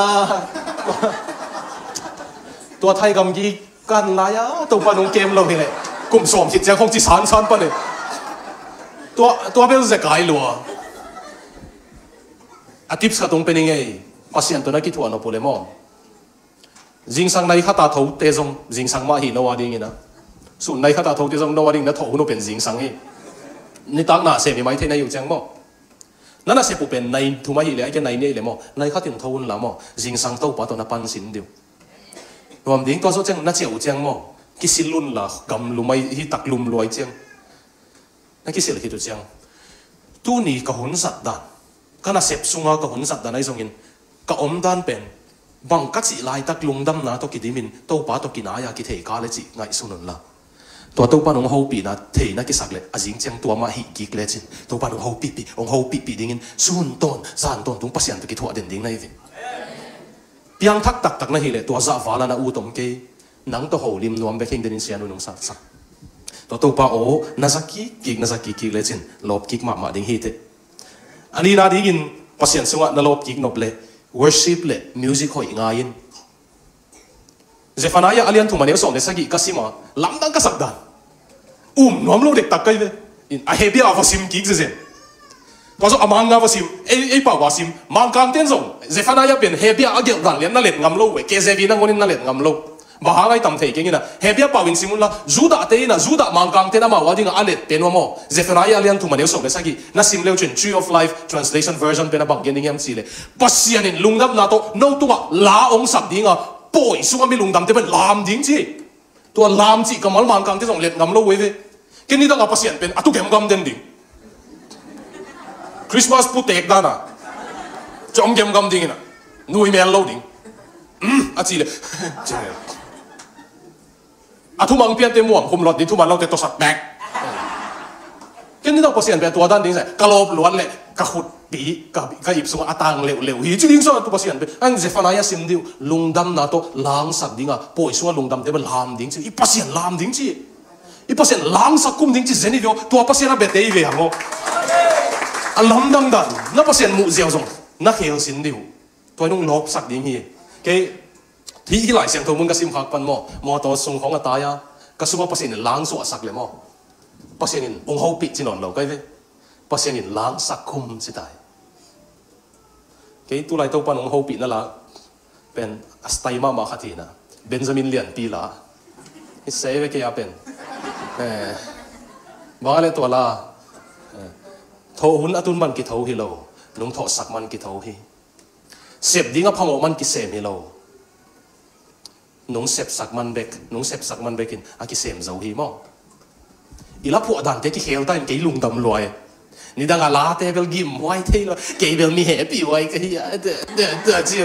tua thai gamgi kan lai-a Topa in hong kem lo hi leh kum sawm khit ciang khawng ci sansan pan e. Tua, tua bel zekai lua. A tips khat hong pe ning ei. Pasian tawh na kithuah nop uh leh maw, zingsang nai khat a thote zong zingsang mah hi no a dingin a, sun nai khat a thote zong no a dingin a thoh hun uh pen zingsang hi. Nitak na sem hi mai thei na hi uh ciang maw. Na nasep uh pen nai thum ahih leh, ahih kei leh nai nih ahih leh maw, nai khat in tho un la maw, zingsang Topa tawh na pan sin ding uh. Nuam ding, tua zawh ciang na ciah uh ciang maw, kisil un la, gam lum ahi, hi tak lum lua ahi ciang. Na kisil khit uh ciang, tuni ka hun zat dan, ka nasep sunga ka hun zat dan ahi zongin, Ka omdan pen bang ka cih laitak lungdamna tawh kidimin Topa tawh kinai-a kithei ka le cih ngaihsun unla. Tua Topa in hong hopihna theina kisak le a zing ciang tua mah hih kik lecin Topa in hong hopihpih, hong hopihpih dingin sun tawn zan tawntung Pasian tawh kithuah den ding na hi ve. Piangthak taktak na hih leh tua zah vala na ut om kei. Nang tawh holim nuam bek hing denin sianu nung saksak. Tua Topa aw na za kikkik, na za kikkik lecin lawp kik mahmah ding hi teh. A nihna dingin Pasian sungah na lawp kik nop le worship le music hoih ngai in. Zephaniah a lian thum a neu sawm le sagih ka sim a, lamdang ka sak dan. Um nuam lo dektak ka hi ve. In a Hebia a va sim kik zezen. Tua zong a Mangkang va sim, ei, ei pau va sim. Mangkangten zong Zephaniah pen Hebia a gelh dan lian na let ngam lo ve. K J V nangawn in na let ngam lo. Bang hang a i tam thei keng in a, Hebia pau in sim unla, Judah te in a, Judah Mangkangten amau a ding a a let pen uh maw. Zephaniah a lian thum a neu sawm le sagih na sim leu cin Tree of Life Translation Version pen a bang gen ding hiam cih leh, Pasian in lungdamna tawh no tungah la hong sak ding a, pawi sungah mi lungdamte pen lam ding ci. Tua lam cih kammal Mangkangte zong let ngam lo uh hi ve. Ken nidang a Pasian pen a tu gemgam den ding. Christmas putek dan a, ciong gemgam ding in a, nui mel lo ding. Mm, a cih leh, a thumang piante muam khum lot ding, thuman lote tawsak bek. Ken nidang Pasian pen tua dan ding sa, ka lawp luat leh ka khutpi, ka, ka ip sungah a tang leuhleuh hi ci ding sa, tua Pasian pen. Ang Zephaniah sim ding uh, lungdamna tawh la hong sak ding a, pawi sungah lungdamte pen lam ding ci, i Pasian lam ding ci. I Pasian la hong sak khum ding ci zen hi ve aw, tua Pasian a bia te hi ve hang aw. A lamdang dan, na Pasian muh ziau zong na khel sin ding uh. Tua in hong lawpsak ding hi. Kei, hih, hih Lai Siangtho mun ka sim khak pan maw, mawtaw sung khawng a tai a, ka sungah Pasian in la hong suahsak le maw, Pasian in hong hopih ci nawn lo ka hi ve. Pasian in la hong sak khum ci tai. Kei tulai Topa in hong hopihna la pen a style mahmah khat hi na, Benjamin Lianpi la. I sei ve kei a pen. Eh, bang a le tua la. Eh, thawh hun a tun man kitho hi lo, nung thawhsak man kitho hi. Sep ding a phamawh man kisem hi lo. Nung sepsak man bek, nung sepsak man bekin a kisem zo hi maw. I la phuah dante kikhel ta in kei lungdam luai. Nidang a late bel gim huai thei lo, kei bel mi hehpih huai ka hi a, te, te, te, ci.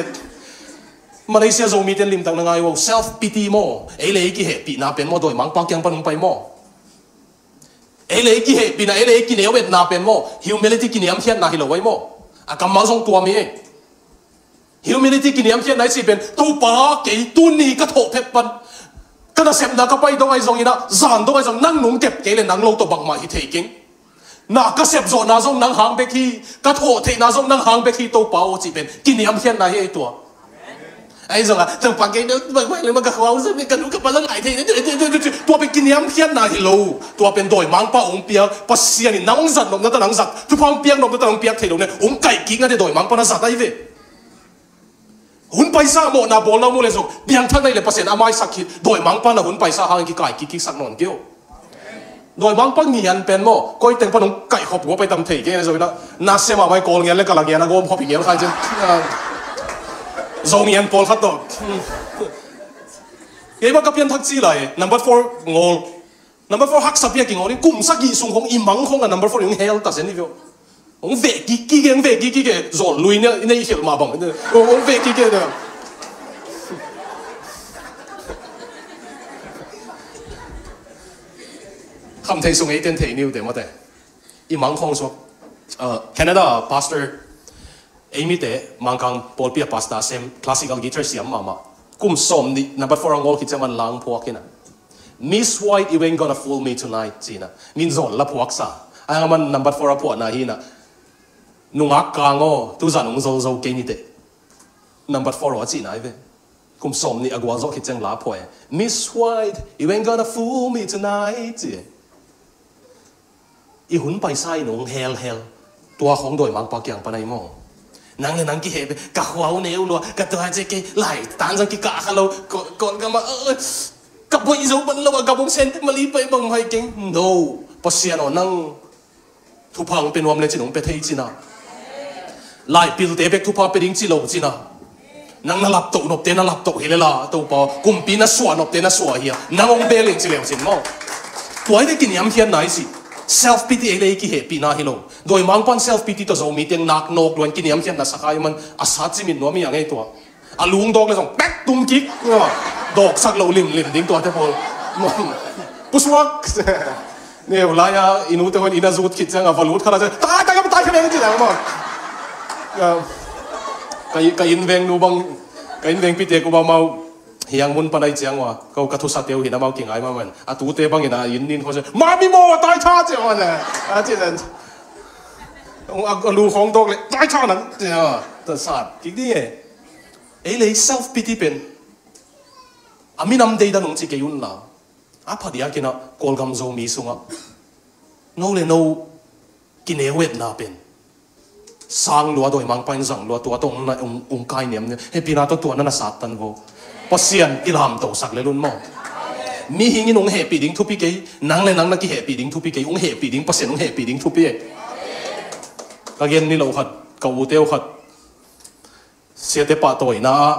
Malaysia Zomite limtak na ngai uh, self pity maw. Ei le ei kihehpihna pen maw, dawimangpa kiang pan hong pai maw. Ei le ei kihehpihna, ei le ei kineu etna pen maw, humility kiniamkhiatna hi lo ai maw. A kammal zong tuam hi. Humility kiniamkhiatna i cih pen, Topa kei tuni ka thawh phet pan, ka nasepna ka pai dong ai zong in a, zan dong ai zong nang nung kep kei le nang lo tawh bangmah hi thei keng. Na ka sep zawhna zong nang hang bek hi, ka thawh theihna zong nang hang bek hi Topa aw cih pen kiniamkhiatna hi ei tua. Ahi zongah, Topa kei, Topa kei, ka khua uh zong, ka nu ka pa zong ngai thei, tua pen kiniamkhiatna hi lo. Tua pen dawimangpa hong piak, Pasian in nang hong zat nopna ta nang zat, thupha hong piak nopna ta nang piak thei lo ne, hong kaihkikna te dawimangpa na zat ahi ve. Hun paisa mawhna bawlna mu le zong, piangthak na hi le Pasian a maisak khit, dawimangpa na hun paisa hangin kikaihkikkiksak nawn kei uh. Dawimangpa ngian pen maw, koi teng pan hong kaihkhop ngua pai tam thei kei na zong ina, na sem a mai kawl ngian le ka la ngian a gawm khop hi ngian khai cin. Zo ngian pawlkhat tawh. Kei bang ka pianthak ci lai, number four ngawl. Number four haksa piak i ngawl in kum sagih sung hong i mang hong a number four in hong hel ta zen hi vio. Hong veh kik kik e, hong veh kik kik e. Zawl lui ne, ne i khelh mah bang. Hong veh kik kik e. Kham thei sung ei ten thei niu te mawte. I mang khong suak. Uh, Canada pastor. Ei mite, Mangkang pawlpi a pastor sem, classical guitar siam mahmah. Kum sawm nih, number four a ngawl khit ciang man lang phuak hi na. Miss White, you ain't gonna fool me tonight, ci na. Min zawl la phuak sa. A man number four a phuahna hi na. Nungak kang aw, tuzan hong zol zo kei ni te. Number four aw a cihna hi ve. Kum sawm nih a gual zawh khit ciang la phuah e. Miss White, you ain't gonna fool me tonight, ci e. I hun paisa in hong helhel. Tua khong dawimangpa kiang pan ahi maw. Nang le nang kiheh pe, ka khua uh neu lua, ka tua ce kei, lai tan zang kikah kha lo, ko, ko, ka ma, eh, ka boih zo ban lo, ka bong sen, ma li pai bang hai keng. No. Pasian aw nang thupha hong pe nuam le cin hong pe thei cina. Laipilte bek thupha pe ding ci lo cina. Nang na laptoh nopte na laptoh hi lela, Topa, kumpi na suah nopte na suah hi a. Nang hong bel in ci leu cin maw. Tua hi ve kiniamkhiatna i si. Self pity ei le ei kihehpihna hi lo. Dawimangpa'n self pity tawh Zomite nak nawk luan, kiniamkhiatna sakhai man a sat cimin nuam hi a ngei tua. A lungdawk le zong pek tum kik. Dawksak lo limlim ding tuate pawl. Pusuak. Neu lai-a i nute hon inn a zut khit ciang a va lut khat a ciang tai tai tai kha ding ci dang maw. Ka inn veng nu bang, ka inn veng pite ku bang mau. Hiang mun pan ai ciang ua, ko ka thusate uh hi na mau kingai ma man. A tute bangin a inn nin kho se, mami maw, tai tha ciang ua le. A ci zen. A lu khong dawk le, tai tha nang ciang ua. Ta sat kik ding e. Ei le ei self pity pen. A minam deidan ung ci kei un la. A phadiakin a Kawlgam Zomi sungah no le no kineuetna pen sang lua, dawimangpa in zang lua, tua tawh ung, ung, ung kai niam niam. Hehpihna tawh tua na na sat tan vo. Pasian i lamtosak lel un maw. Mihing in ung hehpih ding thupi kei, nang le nang na kihehpih ding thupi kei, ung hehpih ding Pasian, ung hehpih ding thupi e. Ka gen ni lo khat, ka ute uh khat. Siate pahtawina ah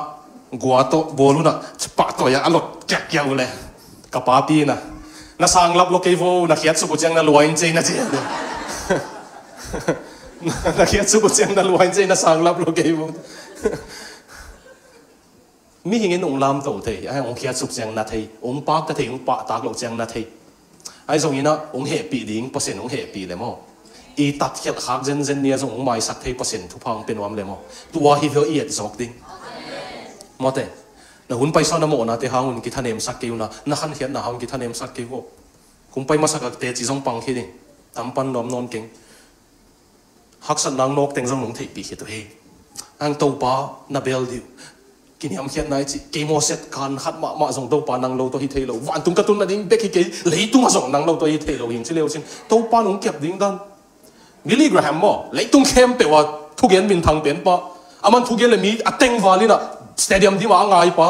gua tawh bawl un ah, pahtawi ah a lot kiakkiak uh le. Ka papi in ah, na sanglap lo kei vo, na khiatsuk uh ciang na lua in cei na ci. Na khiatsuk uh ciang na lua in cei, na sanglap lo kei vo. Mihing in ung lamto thei, ai ung khiatsuk ciang na thei, ung pakta thei, ung pahtak lo ciang na thei. Ahi zongin ah ung hehpih ding Pasian ung hehpih le maw. I tatkhialh khak zenzen ni a zong ung maisak thei Pasian thupha ung pia nuam le maw. Tua hi veu i et zawk ding. Mawte, na hun paisa na mawhnate hang un kithanemsak kei un a, na khankhiatna hang un kithanemsak kei uh. Kum pai masak a teci zong pang khit ding. Tam pan nuam nawn keng. Haksatna nawk teng zong nong theihpih khit uh hi. Ang Topa na bel dih uh. Kiniamkhiatna i cih kei maw, set kan khat mahmah zong Topa nang lo tawh hi thei lo. Vantung ka tun nading bek hi kei, leitungah zong nang lo tawh hi thei lo hi ci le uh cin Topa nong kiap ding dan. Billy Graham maw, leitung khempeuh ah thugen minthang pen pa. Aman thugen le mi a tengval in ah stadium dim ah a ngai pa.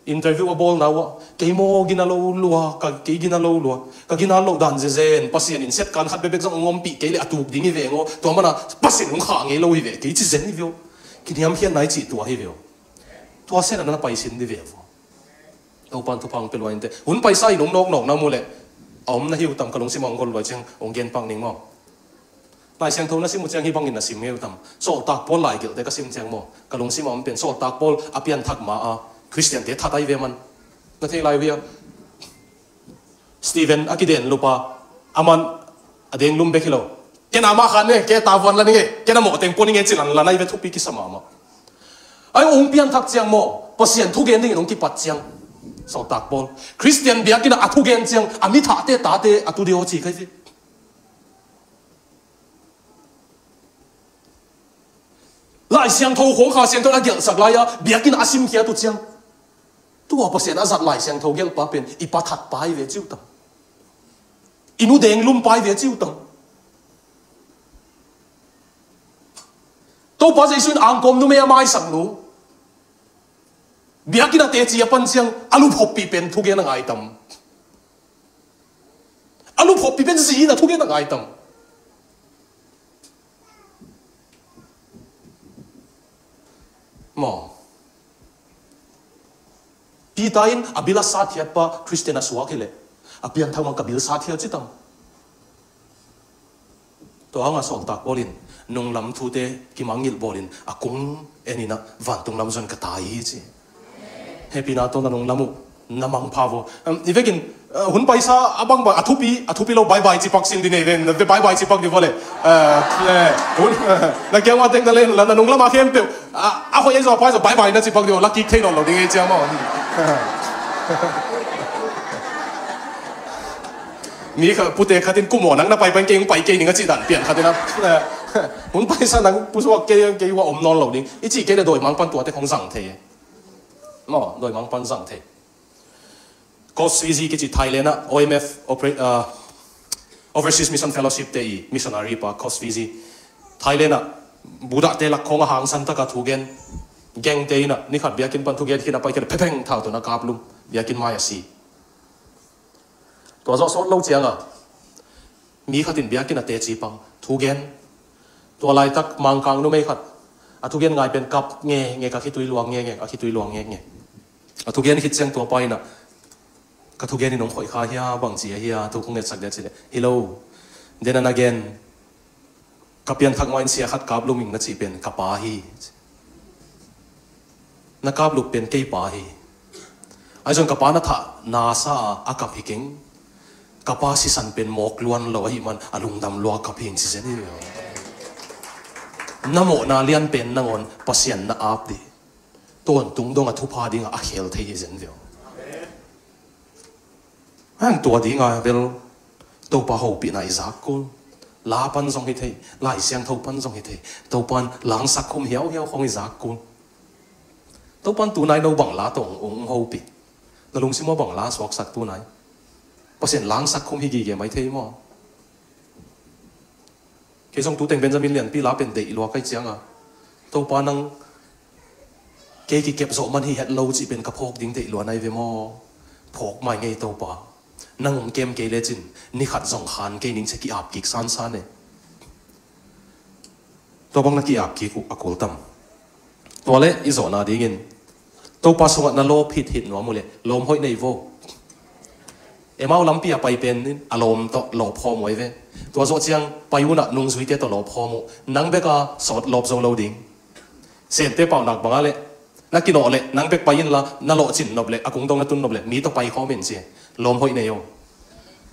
Interview a bawlna uh ah, kei maw gina lo lua, ka, kei gina lo lua, ka gina lo dan zezen, Pasian in set kan khat bekbek zong ong ompih kei le a tuk ding hi veng aw, tua mana Pasian ong khah ngei lo hi ve, kei ci zen hi ve aw. Kiniamkhiatna i cih tua hi ve aw. Tua sen a na paisin di ve aw. Topan thupha ong pia lua inte. Hun paisa in ong nawknawkna mu le, a om na hi uh tam, ka lungsim a ong gol lua ciang ong gen pak ning maw. Lai Siangtho na sim uh ciang hih bangin na sim ngei uh tam. Sawltak Paul laigelhte ka sim ciang maw, ka lungsim a om pen Sawltak Paul a pianthak ma a Khristiante that ahi ve man. Na thei lai uh hia? Stephen a kiden lupa, aman a deng lum bek hi lo. Ken a mah khan ne, ke tavuan la ning e, ken a mawh teng pua ning e ci lan lan ahi ve, thupi kisa mahmah. Ai ong pianthak ciang maw, Pasian thugen dingin ong kipat ciang, Sawltak Paul Khristian biakinn ah a thugen ciang a mi thahte tate a tu deuh ci kai ve. Lai Siangtho khong Kha Siangtho in a gelhsak lai-a biakinn a simkhiat uh ciang, tua Pasian a zat Lai Siangtho gelhpa pen i pa thatpa hi ve ci uh tam. I nu deng lumpa hi ve ci uh tam. Topa Jesu in angkawm numei a maisak nu biakinn a teci a pan ciang a luphoppi pen thugen a ngai tam. A luphoppi pen zi in a thugen a ngai tam. Maw. Peter in a bil a sathiatpa Khristian a suak hileh a pianthak mang ka bil sathiat ci tam. Tua hanga Sawltak Paul in nunglam thute kimangngilh bawlin a kung enin ah vantung lam zon ka tai hi ci. Hehpihna tawh na nunglam uh na mangpha vo. I vekin hun paisa a bangbang a thupi, a thupi lo bye bye cipak sin di nei ven, bye bye cipak di vo le. Na kiangah tek na le na nunglam a khempeuh a hoih ei zaw a pai zaw bye bye na cipak di vo, la kik thei nawn lo ding ei ciam aw. Mi kha pute khatin kum aw nang na pai pai kei hong pai kei ning a cih dan pian khatin a. Hun paisa nang pusuak kei kei hua om nawn lo ding i cih kei le dawimang pan tuate khong zang thei. Maw, dawimang pan zang thei. Coast Fiji kici Thailand ah O M F Overseas Mission Fellowship te i missionary pa Coast Fiji Thailand ah Buddha te lak khong a hangsan taka thugen gengte in ah nikhat biakinn pan thugen khin a pai khin a phepeng thau tun a kaplum biakinn mai a si. Tua zawh sawt lo cianga mi khatin biakinn a teci pang thugen. Tua laitak Mangkang numei khat a thugen ngai pen kap nge nge ka khitui luang nge nge a khitui luang nge nge. A thugen khit ciang tua pa in ah Ka thugen in hong khoih kha hia, bangci a hia, thu kong ngetsak dia ci leh, hi lo. Den a na gen, ka pianthak mah in sia khat kap lum ing na cih pen ka pa hi. Na kap lup pen kei pa hi. Ahi zong ka pa na thah na sa a, a kap hi keng. Ka pa sisan pen mawk luan lo ahih man a lungdam lua kap hi ing ci zen hi ve aw. Na mawhna lian pen nangawn Pasian na ap dih. Tawntung dong a thupha dingah a khel thei hi zen ve aw. Hang tua dinga bel Topa hopihna i zak kul. La pan zong hi thei, Lai Siangtho pan zong hi thei. Topa in langsak khum hiauhiau khong i zak kul. Topa in tunai no bang la tawh hong hopih? Na lungsim aw bang la suaksak tunai? Pasian langsak khum hi gige mai thei maw? Kei zong tuteng Benjamin Lianpi la pen deih lua kai cianga, Topa nang kei kikep zawh man hi het lo cih pen ka phawk ding deih lua nai ve maw? Phawk mai ngei Topa. Nang hong kem kei lecin ni khat zong khan kei ning ci a ki-ap kik sansan e. Tua bang na ki-ap kik uh a kul tam. Tua le i zawhna dingin Topa sungah na lawp hithit nuam uh le lawm hoih nei vo. Emau lampi a pai pen in a lawm tawh lawp khawm uh ai ve. Tua zawh ciang pai unah nungzuite tawh lawp khawm uh. Nang beka sawt lawp zo lo ding. Sente paunak banga le na kinawh le nang bek pai inla na lawhcin nop le a kungdong na tun nop le mi tawh pai khawm in ci. Lawm hoih nei o.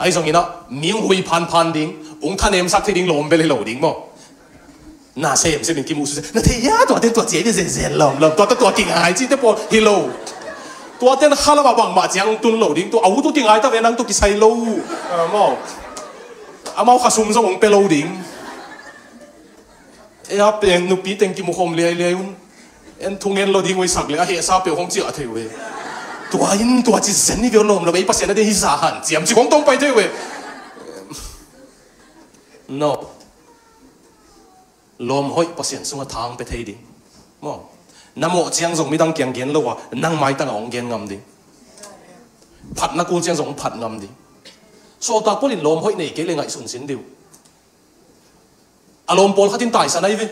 Ahi zongin ah mi hong hui phanphan ding, hong thanemsak thei ding lawm bel hi lo ding maw? Na semsem in kimuhsusia na thei hia, tuate tua ciai ve zenzen lawm lawm, tuate tua kingai cihte pawl hi lo. Tuate na khalam ah bangmah ciang hong tun lo ding, tua a ut uh kingai ta ve nang tua kisai lo uh. Ah, maw? Amau khasum zong hong pia lo ding. E a pen nupi teng kimukhawm liailiai un. En thungen lo ding uh i sak le a hehsa peuh hong ciah thei uh e. Tua in tua ci zen i viau lawm lo ei Pasian a ding hi za han ciam ci hong tong pai thei uh e. No. Lawm hoih Pasian sungah thang pe thei ding. Maw? Na mawh ciang zong midang kiang gen lo a nang maitangah hong gen ngam ding. Phatna kul ciang zong hong phat ngam ding. Sawltak Paul in lawm hoih nei kei le ngaihsun sin dih uh. A lawm pawlkhat in taisan ahi ve.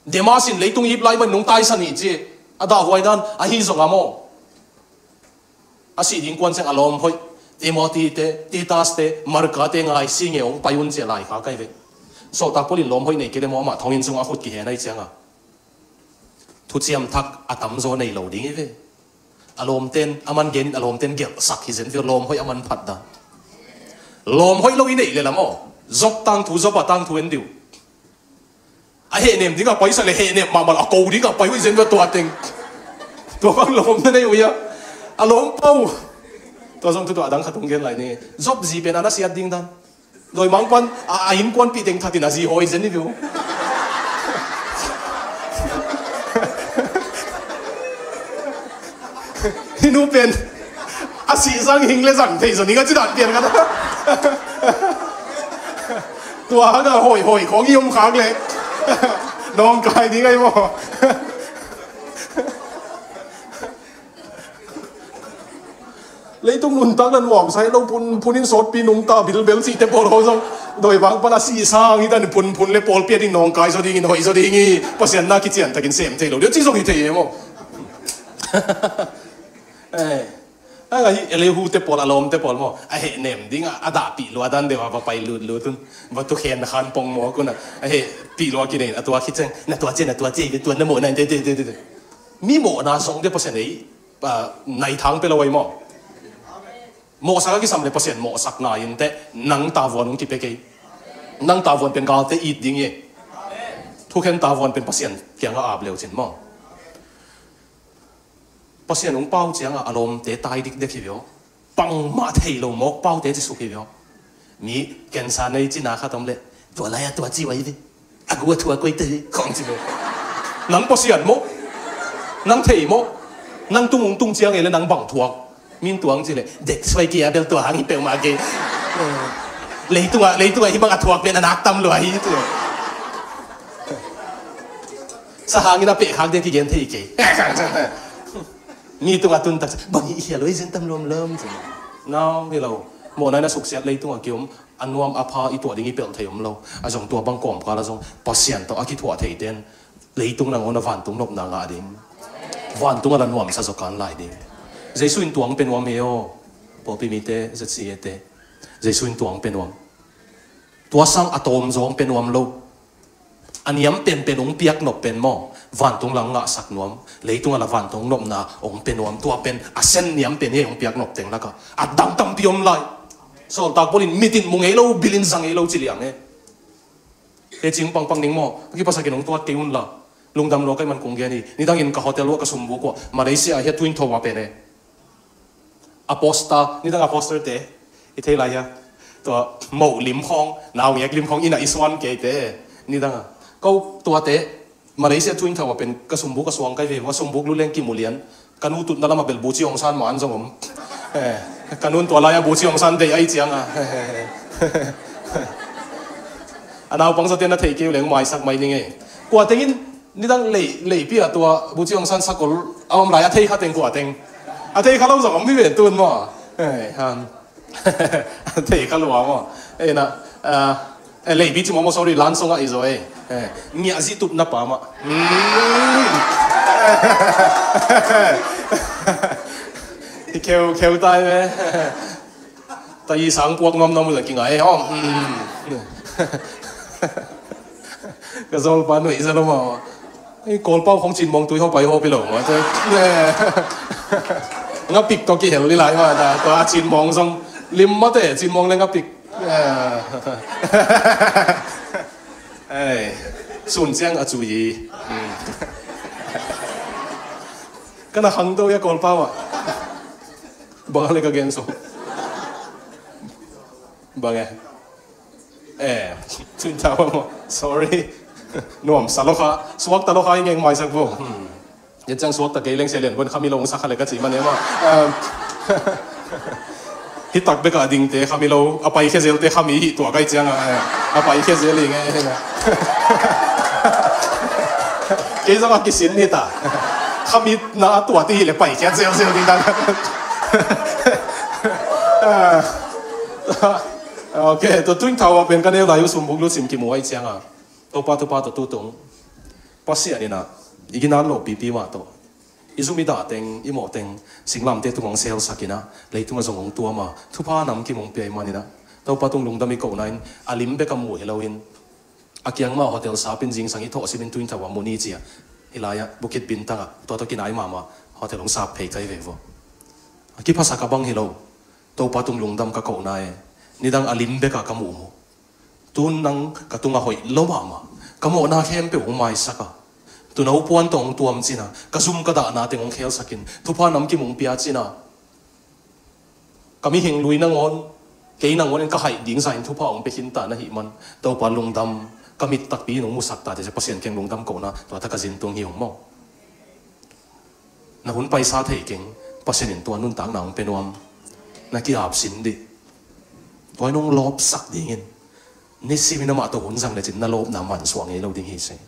Demas in leitung ip lai man nung taisan hi ci. A dahhuai dan ahi zong a maw? A sih ding kuan ciang a lawm hoih Timothy te, Titus te, Marka te ngai si nge hong pai un ci a laikhak ahi ve. Sawltak Paul in lawm hoih nei kei le maw amah thonginn sungah a khut kihen ahi cianga thuciam thak a tamzaw nei lo ding hi ve. A lawmten a man genin a lawmten gelhsak hi zen viau lawm hoih a man phat dan. Lawm hoih lo i neih le lam aw. Job tangthu, Job a tangthu en dih uh. A hehnem dingah paisa le hehnem mahmah a ko dingah pai uh i zen viau tua teng. Tua bang lawm na nei uh ia. A lawm pau. Tua zong tu tua a dang khat hong gen lai ni. Job zi pen a na siat ding dan. Dawimangpa'n a, a innkuanpih teng thatin a zi hawi zen hi ve uh. Hih nu pen a sih zang hing le zang thei zaw ning a ci dan pian khat. Tua hangah hawi hawi khawng i om khak le nawngkai ding ahi maw? Leitung nuntak na nuamsa hi lo, phun, phun in sawtpi nungta bilbel cihte pawl kho zong dawivang pan a sihsang hi ta ni, phun, phun le pawlpi a ding nawngkai zaw dingin hoih zaw ding hi. Pasian na kiciantakin sem thei lo ding ci zong hi thei e maw? Eh, a hi Elihu te pawl, a lawmte pawl maw, a hehnem ding a, a dahpih lua dan deuh a va pai lutlut un, va tukhen na khan pongmawk un a, a hehpih lua kinein a tua khit ciang na tua cia, na tua cia, tua na mawhna in te, te, te, te, te. Mi mawhna zong te Pasian ei, ah, naithang pe lo ei maw? Mawhsak a kisam le Pasian mawhsak nai in te, nang tavuan hong kipia kei. Nang tavuan pen galte it ding hi. Thukhen tavuan pen Pasian kiangah ap leucin maw? Pasian hong pau ciangah a lawmte tai dikdek hi vio. Bangmah thei lo mawk paute ci suk hi vio. Mi cancer nei cina khat om leh tua lai-ah tua ci uh ahi ve. A gu a thuak koi te hi khong ci ve. Nang Pasian maw? Nang thei maw? Nang tung hong tung ciang ei le nang bang thuak? Min tuang ci le dek suai kia bel tua hang hi peuhmah kei. Leitungah, leitungah hih bang a thuak pen a nak tam lua hi tua. Sa hangin a pehkhak ding kigen thei kei. Mi tungah tun tak bang hi i khia lo i zen tam lawmlawm ci. Nau hi lo. Mawhna in a suksiat leitungah kiom a nuam a pha i tuah ding i pelh thei om lo. A zong tua bang kawmkal a zong Pasian tawh a kithuah theiten leitung nangawn a vantung nopna ngah ding. Vantung a la nuamsa zaw kan lai ding. Jesu in tuang pe nuam hi aw. Pawlpi mite, Z C A te, Jesu in tua hong pia nuam. Tua sang a tawm zaw hong pia nuam lo. A niam penpen hong piak nop pen maw, vantung lang ngahsak nuam, leitung a la vantung nopna hong pia nuam. Tua pen a sen niam pen hi, hong piak nop teng lakah a dang tampi om lai. Sawltak Paul in mit in mu ngei lo, bil in za ngei lo ci liang e. Hei, cing pangpang ning maw, a kiphasak in hong tuat kei un la. Lungdam lua ka hih man kong gen hi. Nidangin ka hotel uah ka sumbuk uah, Malaysia ah hiah Twin Tower pen e. A poster, nidang a poster te i thei lai hia? Tua moh lim khawng, naungek lim khawng, inn ah i suan kei te. Nidang a, ko tuate, Malaysia Twin Tower pen ka sumbuk a suang kai ve, va sumbuk lu leng kimu lian. Ka nu tutna lamah bel Bogyoke Aung San man zong om. Eh, ka nun tua lai-ah Bogyoke Aung San deih ahih ciangin, a naupang zawte na theih kei uh leng maisak mai ning ei. Kua tengin nidang lei, leipi ah tua Bogyoke Aung San sakol a om lai a thei kha teng kua teng? A thei kha lo zong om hi ve tun maw. Eh, han. Thei kha lua maw. Eh, na, ah, eh, leipi ci maw maw, sorry, lan song ah i zaw ei. Eh, ngiah zih tup na pa mah. Mm. I kheu, kheu tai ve. Ta i sang puak nuam nuam uh zong kingai ei, hawm. Mm. Ka zawlpa nuih zia lo maw. Ei, Kawlpau khong cinmawng tui hawpai hawpi lo maw. Te, ne. Ngapik tawh kihel ni lai maw, ta, tua cinmawng zong lim maw te, cinmawng le ngapik. Ei, sun ciang a cui hi. Hmm. Ka na khangto hia Kawlpau ah? Bang a le ka gen sung. Bang e. Eh, Twin Tower maw. Sorry. Nuamsa lo kha. Suakta lo kha i ngeng maisak vo. Hmm. Hih ciang suakta kei leng sia lian buan khami lo hong sak kha le ka ci man e maw. Um, hih tak bek a dingte khami lo, a paikhia zelte khami hi tua ka hih ciangin, eh, a paikhia zel hi ngei. Kei zong a kisin hi ta. Khamitna a tuat hi le paikhiat zelzel ding dan. Ah. Ok, tua Twin Tower pen ka neu lai uh sumbuk lu sim kimu ahih ciangin, Topa, Topa tawh tutung Pasian in ah i ginat loh pipi mah tawh, i zum i dah teng, i mawh teng, singlamteh tung hong selsak in ah, leitung ah zong hong tuam a, thupha nam kim hong pia ahih manin ah, Topa tung lungdam i kohna in, a lim bek a mu hi lo in, a kiang mah hotel sap in zingsang i thawh sim in Twin Tower mu ni ci a, hih lai-ah Bukit Bintang ah tua tawh kinai mahmah hotel hong sap phei kai ve vo. A kiphasak a bang hi lo. Topa tung lungdam ka kohna e. Nidang a lim bek a ka muhmuh. Tun nang ka tungah hoih lo mahmah. Ka mawhna khempeuh hong maisak a, tuuno puan tawh hong tuam cin a, ka zum ka dahna teng hong khelsak in, thupha nam kim hong pia cin a, ka mihing lui nangawn, kei nangawn in ka haih ding zah in thupha hong pia khin ta na hih man, Topa lungdam, ka mit takpi in hong musak ta, teh ci a Pasian kiang lungdam kohna tua tak a zin tung hi ung maw. Na hun paisa thei keng, Pasian in tua nuntakna hong pia nuam. Na ki-ap sin dih. Tua in hong lawpsak dingin, nisimin amah tawh hun zang lecin na lawpna mansuah ngei lo ding hi seh.